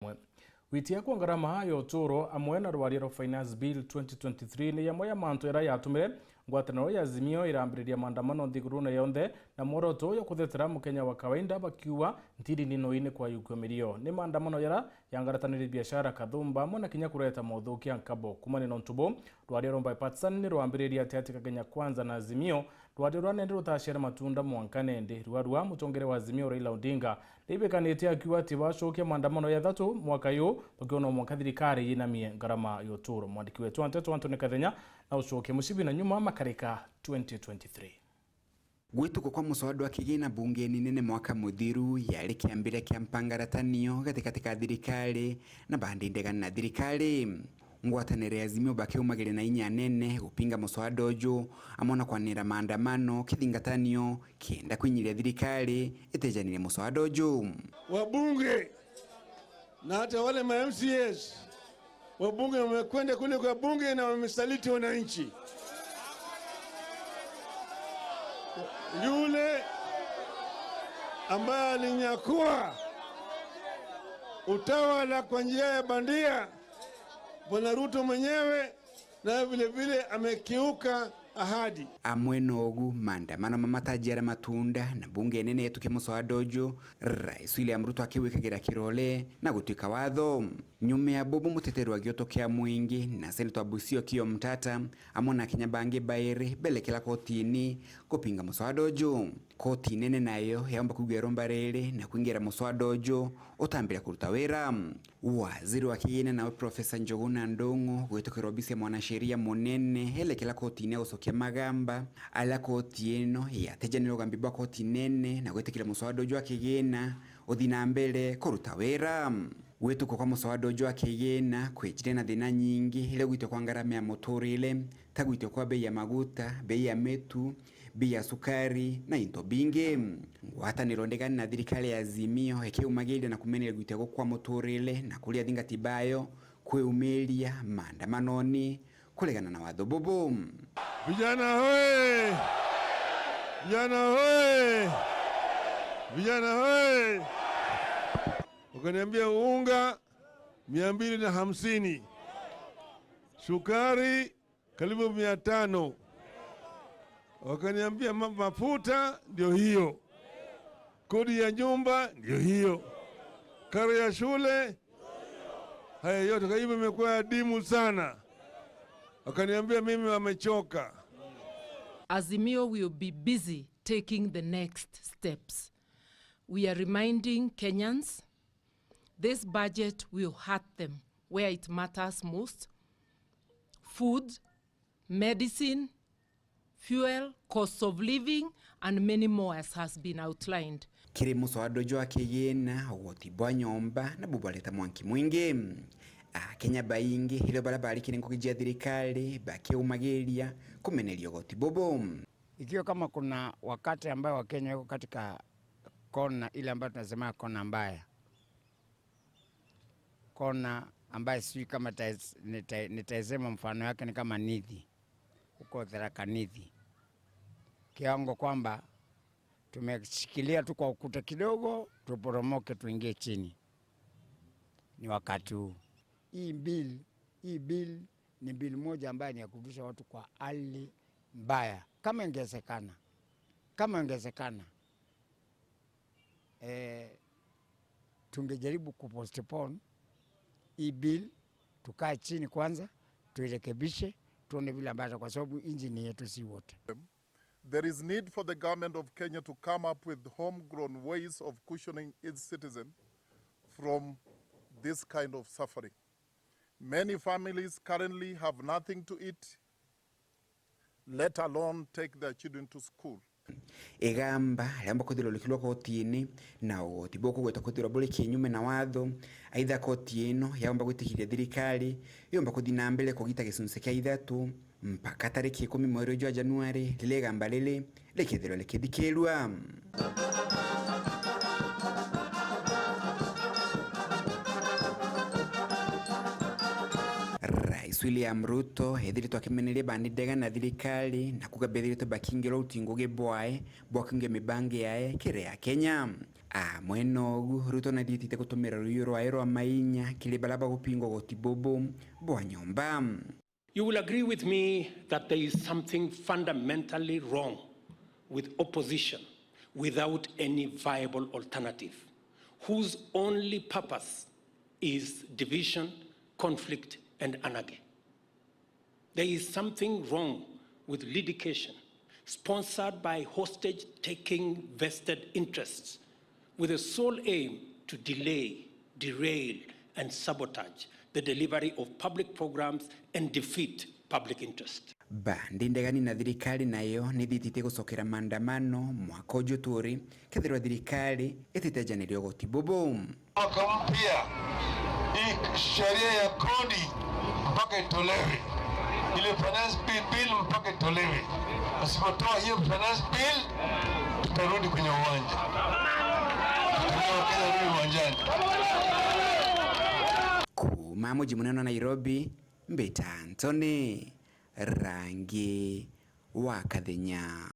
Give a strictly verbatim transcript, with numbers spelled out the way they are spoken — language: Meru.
mwe. Gwitia kwa ngarama ya uturo amwe na rwaria rwa Finance Bill twenty twenty-three ni yamwe ya mantu jaria yatumire ngwataniro ya Azimio irambiriria maandamano nthigurune yonthe, na mworoto jwa kuthetera mukenya wa kawaida bakiuga ntiri ni noine kwayukua mirio. Ni maandamano jaria yangaratanire biashara kathumba amwe na kinya kureta mothukia nkabo. Kumania na untu buu, rwaria rwa Mbae Patsan ni rwambiririe ati ati ka Kenya Kwanza na Azimio, rwaria ruria nende rutacera matunda mwanka nende. Rwarua, mutongeria wa Azimio Raila Odinga nibikanitie akiuga ati bacokia maandamano ya ithatu mwaka uyu, bakiona mwanka thirikari yinamie ngarama ya uturo. Mwandiki wetu wa nteto Anthony Kathenya na ucokia mucibi na nyuma makarika twenty twenty-three. Gwituka kwa muswada wa kigina bungeni nene mwaka muthiru yari kiambire kia mpangaratanio gatigati ka thirikari na bandi ndegani na thirikari. Ngwataniro ya Azimio bakiumagiria na inya nene gupinga muswada uju, amwe na kwanira maandamano kithingatanio kienda kwinyiria thirikari itejanirie muswada uju. Wabunge na hata wale ma M C As, wabunge wamekwenda kule kwa bunge na wamesaliti wananchi. Yule ambaye alinyakua utawala kwa njia ya bandia, Bwana Ruto mwenyewe, naye vile vile amekiuka ahadi. Amwe na ugu, maandamano mamatajiara matunda na bunge nene yetukia muswada uju, Rais William Ruto akiwikagira kirore na gutuika watho. Nyuma ya bubu, muteteri wa gioto kia mwingi na Senator Busia Okiya Omtata amwe na akenya bangi bairi belekera kotini gupinga muswada uju. Koti nene nayo yaumba kwigua iromba riri na kwingira muswada uju utambire kuruta wira. Waziri wa kigina nawe Profesa Njuguna Ndung'u gwitukira obisi ya mwanasheria munene elekera kotini ya gucokia magamba ala koti ino yatejanire ugambi bwa koti nene na gwitikira muswada uju wa kigina uthi na mbere kuruta wira. Gwitukwa kwa muswada uju wa kigina kwijire na thina nyingi iria gwitwa kwa ngarama ya muturire, ta gwitwa kwa bei ya maguta, bei ya mitu, bei ya sukari na into bingi. Ngwataniro ndegani na thirikari ya Azimio ikiumagiria na kumeneria gwitwa gukwa muturire na kuria athingati bayo kwiumiria maandamanoni kuregana na watho bubu. Vijana hoye! Vijana hoye! Vijana hoye! Wakaniambia unga mia mbili na hamsini, sukari karibu mia tano. Wakaniambia ma-, mafuta ndio hiyo, kodi ya nyumba ndio hiyo, karo ya shule, haya yote. Kwa hivyo imekuwa adimu sana. Wakaniambia mimi wamechoka. Azimio will be busy taking the next steps. We are reminding Kenyans, this budget will hurt them where it matters most. Food, medicine, fuel, cost of living, and many more as has been outlined. Kiri muswada jwa kigina, ugoti bwa nyomba na bubareta mwanki mwingi. Akenya baingi irio baria barikire ngugi jia thirikari bakiumagiria kumeneria ugoti bubu. Ikiwa kama kuna wakati ambayo Wakenya wako katika kona ile ambayo tunasema kona mbaya, kona ambayo sijui kama tais-, nita-, nitaisema mfano yake ni kama Nithi, huko Tharaka Nithi, kiwango kwamba tumeshikilia tu kwa ukuta kidogo, tuporomoke, tuingie chini. Ni wakati huu. Hii bill, hii bill ni bill moja ambayo ni ya kurudisha watu kwa hali mbaya. Kama ingewezekana, kama ingewezekana, eh, tungejaribu kupostpone hii bill, tukae chini kwanza, tuirekebishe, tuone vile ambavyo, kwa sababu injini yetu si wote. There is need for the government of Kenya to come up with homegrown ways of cushioning its citizen from this kind of suffering. Many families currently have nothing to eat, let alone take their children to school. Igamba riaumba kwithirwa rikirwa kotini na ugoti bukugwetwa kwithirwa buri kinyume na watho, aitha koti ino yaumba gwitikiria thirikari yumba kuthi na mbere kugita gicunci kia ithatu mpaka tariki ikumi mweri jwa Januari, riria igamba riri rikithirwa rikithikirwa. Rais William Ruto ethiritwe akimeneria bandi ndega na thirikari na kuga bethiritwe bakiingirwa uti ngugi bwae bwa kuingia mibangi yae kiri ya Kenya. Amwe nogu, Ruto nathiitite gutumira ruuyu rwae rwa mainya kiri baria bagupinga ugoti bubu bwa nyomba. You will agree with me that there is something fundamentally wrong with opposition without any viable alternative, whose only purpose is division, conflict, and anarchy. There is something wrong with litigation sponsored by hostage-taking vested interests with the sole aim to delay, derail, and sabotage the delivery of public programs and defeat public interest. Bandi ndegani na thirikari nayo nithitite gucokera maandamano mwaka uju turi, kethirwa thirikari ititejaniria ugoti bubu. Mwaka mpya, hii sheria ya kodi mpaka itolewe, ile finance bill, bill mpaka itolewe. Asipotoa hiyo finance bill, tutarudi kwenye uwanja. Tutarudi uwanjani. Kuuma muji munene wa Nairobi, mbita Anthony Rangi wa Kathenya.